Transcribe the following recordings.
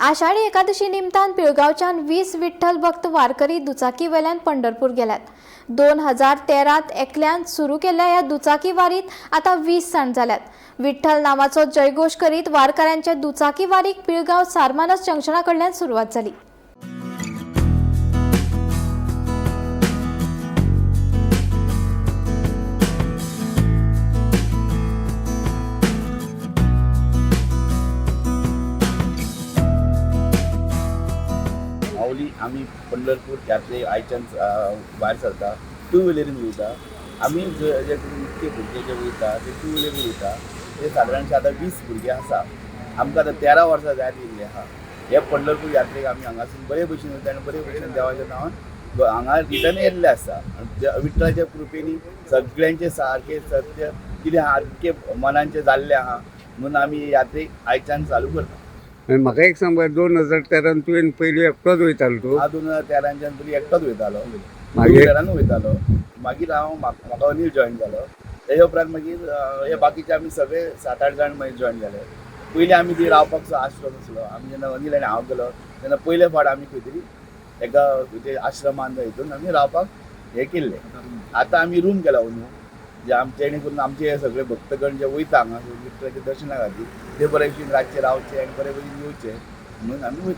आषाढी एकादशी निमतान पिळगांवच्यान 20 विठ्ठल भक्त वारकरी दुचाकी वेल्यान पंढरपूर गेल्यात. 2013 एकल्यान सुरू केल्ल्या ह्या दुचाकी वारीत आतां 20 जाण जाल्यात. विठ्ठल नामाचो जयघोश करीत वारकऱ्यांच्या दुचाकी वारीक पिळगांव सारमानस जंक्शना कडल्यान सुरवात जाली. माऊली आमी पंढरपूर यात्रे आयच्यान भायर सरता, टू व्हिलरीन वयता. आमी जे जे इतके भुरगे जे वयता ते टू व्हिलरीन वयता. ते सादारणशे आतां 20 भुरगे आसा. आमकां आतां 13 वर्सां जायत येयल्ले आहा. हे पंढरपूर यात्रेक आमी हांगासून बरे भशेन वयता आनी बरे भशेन देवाच्या नांवान हांगा रिटर्न येयल्ले आसा. आनी विठ्ठलाच्या कृपेनी सगळ्यांचे सारके सत्य कितें आहा तितके मनांचे जाल्ले आहा म्हणून आमी यात्रेक आयच्यान चालू करता. आनी म्हाका एक सांग, 2013 तुवें पयलीं एकटोच वयतालो तूं? हांव 2013च्यान पयलीं एकटोच वयतालो. टू मागीर? व्हिलरानूच वयतालो. मागीर हांव म्हाका अनील जॉयन जालो. तेच्या उपरांत मागीर हे बाकीचे आमी सगळे 7-8 जाण मागीर जॉयन जाले. पयलीं आमी ती रावपाक आश्रम आसलो. आमी जेन्ना अनील आनी हांव गेलो तेन्ना पयले फावट आमी खंय तरी एका खंयच्या आश्रमान हितून आमी रावपाक हें केल्लें. आतां आमी रूम केला अंदू, जे आमचे जेणे करून आमचे हे सगळे भक्तगण जे वयता हांगा विठ्ठलाच्या दर्शना खातीर ते बरे भशेन रातचे रावचे आनी बरे भशेन येवचे म्हणून आमी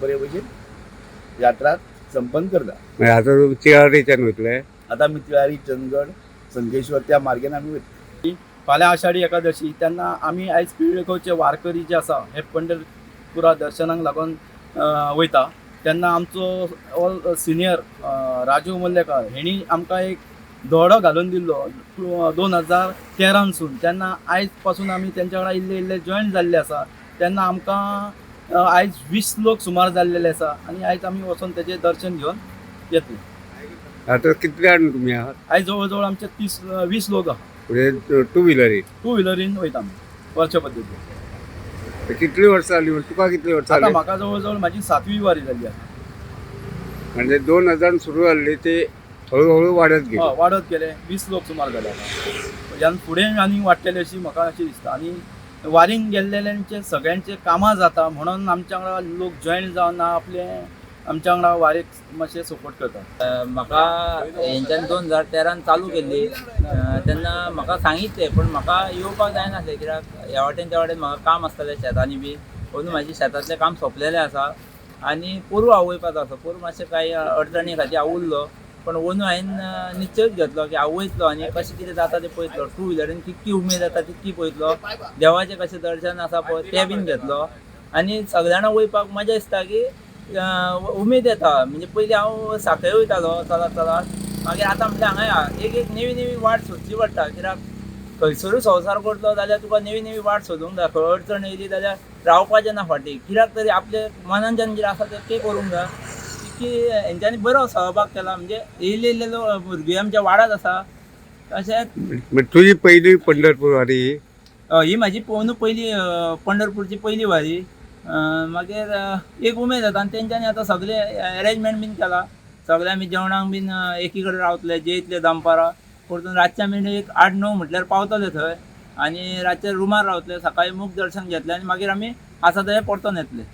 बरे भशेन यात्रा संपन्न करता. मागीर आतां तूं तिळारीच्यान वयतले? आता आमी तिळारी, चंदगड, संकेश्वर त्या मार्गेन आमी वयता. फाल्यां आषाढी एकादशी, तेन्ना आमी आयज पिळगांवचे वारकरी जे आसा हे पंढरपुरा दर्शनाक लागून वयता. तेन्ना आमचो ऑल सिनियर राजू मल्लेकार हेणी आमकां एक धडो घालून दिल्लो 2013सून. तेन्ना आयज पासून आमी तेंच्या वांगडा इल्ले इल्ले जॉयन जाल्ले आसा. तेन्ना आमकां आयज 20 लोक सुमार जाल्लेले आसा आनी आयज आमी वचोन तेजें दर्शन घेवन येतले. आतां कितले जाण तुमी आहात? आयज जवळ जवळ आमचे 30-20 लोक आहा. म्हणजे टू व्हिलरी? टू व्हिलरीन वयता आमी वर्ष पद्दतीन. कितली वर्सां जाली? तुका कितली वर्सां आता जाली? म्हाका जवळ जवळ म्हाजी 7वी वारी जाली आसा. म्हणजे 2000 सुरू जाल्ली ती हळू हळू वाडत गेली. हय, वाडत गेले, 20 लोक सुमार जाले आतां. ह्यान फुडें आनी वाडटले अशी म्हाका अशें दिसता. आनी वारीन गेल्ल्यांचे सगळ्यांचे कामां जाता म्हणून आमच्या वांगडा लोक जॉयन जावन आपले आमच्या वांगडा वारीक मातशें सपोर्ट करता. म्हाका हेंच्यान 2013 चालू केल्ली तेन्ना म्हाका सांगितलें, पूण म्हाका येवपाक जायनासलें कित्याक ह्या वाटेन त्या वाटेन म्हाका काम आसतालें शेतांनी बी. अंदू म्हाजें शेतांतलें काम सोंपलेलें आसा आनी पोरूं हांव वयपाचो आसा. पोरूं मातशें कांय अडचणी खातीर हांव उरलो, पूण अंदू हांवें निश्चयूच घेतलो की हांव वयतलो आनी कशें कितें जाता तें पळयतलो. टू व्हिलरीन कितकी उमेद जाता तितकी पळयतलो, देवाचें कशें दर्शन आसा पळय तें बीन घेतलो आनी सगळे जाणां वयपाक मजा दिसता की उमेद येता. म्हणजे पयलीं हांव साखळे वयतालो चलत चलत, मागीर आतां म्हटल्यार हांगा या एक एक नवी नवी वाट सोदची पडटा कित्याक खंयसरूय संवसार करतलो जाल्यार तुका नवी नवी वाट सोदूंक जाय. खंय अडचण येयली जाल्यार रावपाचें ना फाटीं, कित्याक तरी आपले मनांच्यान कितें आसा तें करूंक जाय. की हेंच्यांनी बरो सहभाग केला, म्हणजे येयल्ले येयल्ले लोक भुरगे आमच्या वाडात आसा. तशेंच म्हणजे तुजी पयली पंढरपूर वारी? ही म्हाजी अंदू पयली पंढरपूरची पयली वारी. मागीर एक उमेद जाता आनी तेंच्यांनी आतां सगळें एरेंजमेंट बीन केलां. सगळे आमी जेवणाक बीन एकी कडेन रावतले, जेयतले दनपारां, परतून रातचे आमी एक 8-9 म्हटल्यार पावतले थंय आनी रातचे रुमार रावतले, सकाळीं मूख दर्शन घेतलें आनी मागीर आमी आसा थंय परतून येतले.